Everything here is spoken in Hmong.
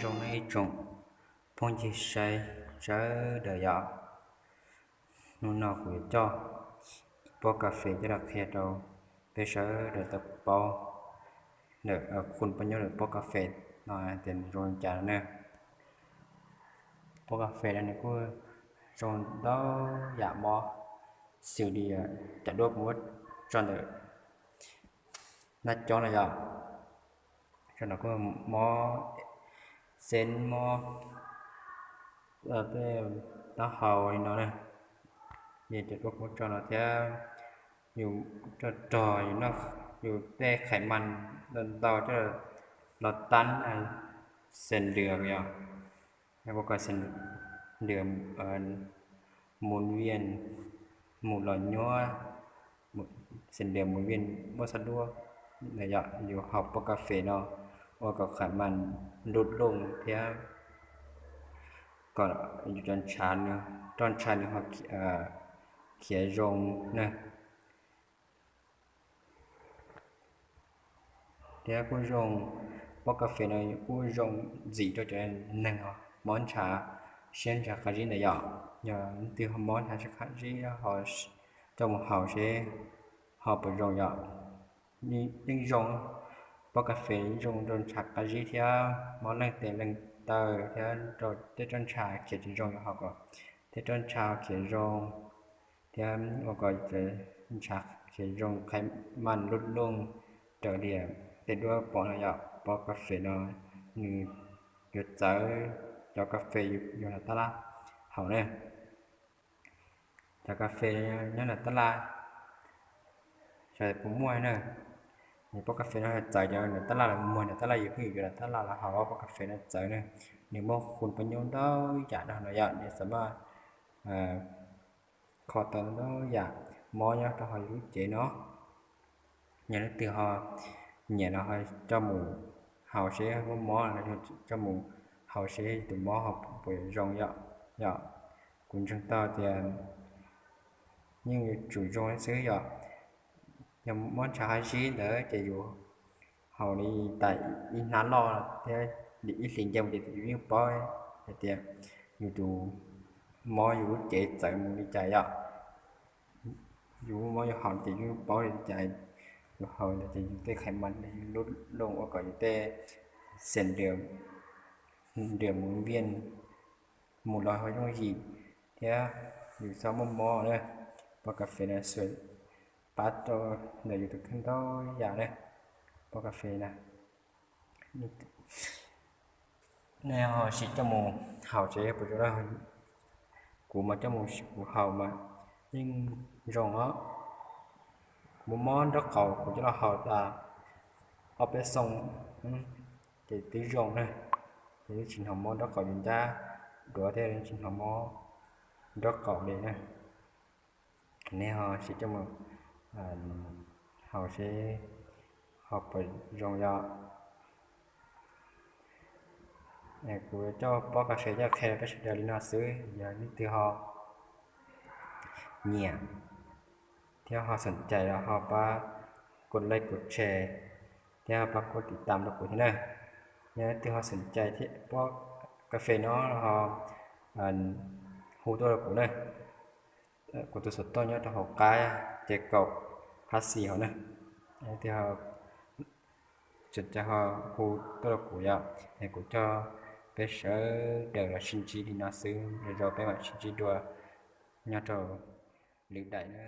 Zoo nej ib tsoom phooj ywg saib sawv daws yom, hnub no kuv yuav coj pob kas fes coj los qhia rau peb sawv daws tau paub ntawm khu paj nyob ntawm pob kas fes no tias nws zoo li cas no na. Pob kas fes no nws kuj zoo ntau yam mob, xws li cov duab kuv muab tso ntawm nab cob no yom, tso no kuj mob xeeb mob tej taub hau li no na. Yog cov duab kuv muab tso no thiab yus rog rog yus tej khais mas ntau ntau coj los tab xees dws yom, ua kom xees dws mus vias mus los nyuaj, xees dws mus vias muaj xab duab. Yog yus haus pob kas fes no ua kom khais mas ntuj looj thiab kom yus cov ntshav, roj ntsha nws ho khiav zoo na. Thiab kuj zoo, pob kas fes no kuj zoo ntxim rau cov neeg mob ntshav siab ntshav qab zib ntawd yom. Yog leej twg ho mob ntshav siab qab zib ho coj mus haus seb ho puas zoo yom. Yeej zoo, pob kas fes yeej zoo rau ntshav qab zib thiab mob leej tes leej taw thiab rau tej roj ntsha khiav tsis zoo yom, ho kom tej roj ntsha khiav zoo thiab ua kom ntshav khiav zoo, khais mas lub looj raws li tej duab pom no yom. Pob kas fes no nws yuav txawv cov kas fes yus nram tab laj haus na. Cov kas fes nyob nram tab laj xyov puas muaj na. Nws pob kas fes no txawv cov nram tab laj los muag nram tab laj, yus pheej yuav nram tab laj los haus pob kas fes no txawv na. Nws muaj khu paj nyob ntau yam no yom, nws xam maj kho tau ntau yam mob nyob rau hauv yus lub cev no. Yog leej twg ho nyiam los ho coj mus haus seb muaj mob, coj mus haus seb tus mob ho puas zoo yom. Yog kuv ntseeg tau tias yeej yuav tsum zoo xwb yom. Yog mob ntshav qab zib ntawd ces yus haus li tas ib hnab loj thiab ib hlis nce mus ces yus yeej paub hais tias yus tus mob yus lub cev txawv mus li cas yom. Yus mob yus haus ces yus yeej paub li cas, yus haus ntawd ces yus tej khais mas lub looj ua kom yus tej xees dws mus vias mus los ho yooj yim thiab yus txhob muaj mob na. Pob kas fes no xwb pab tau ntawm yus tus kheej ntau yam na, pob kas fes na. Nej ho sim coj mus haus seb puas zoo na. Kuv mas coj mus sim kuv haus mas yeej zoo os. Kuv muaj mob nraub qaum kuv coj los haus tas ob peb xoo ces twb zoo na, ces twb tsis hnov mob nraub qaum li, ncab duav thiab tsis hnov mob nraub qaum li na. Nej ho sim coj mus haus seb ho puas zoo yom. Kuv coj pob kas fes coj qhia peb sawv daws li no xwb, yog leej twg ho nyiam thiab ho xoom cai los ho pab kuv like kuv share thiab ho pab kuv tiv tam rau kuv thiab na. Yog leej twg ho xoom cai thiab pob kas fes no ho hu tuaj rau kuv na. Kuv tus xov tooj nyob rau hauv qab ces kaum phab xis hauv na. Leej twg xoom cai ho hu tuaj rau kuv yom, es kuv coj peb sawv daws los sib ntsib li no xwb, zoo peb mam sib ntsib dua nyob rau lwm daim na.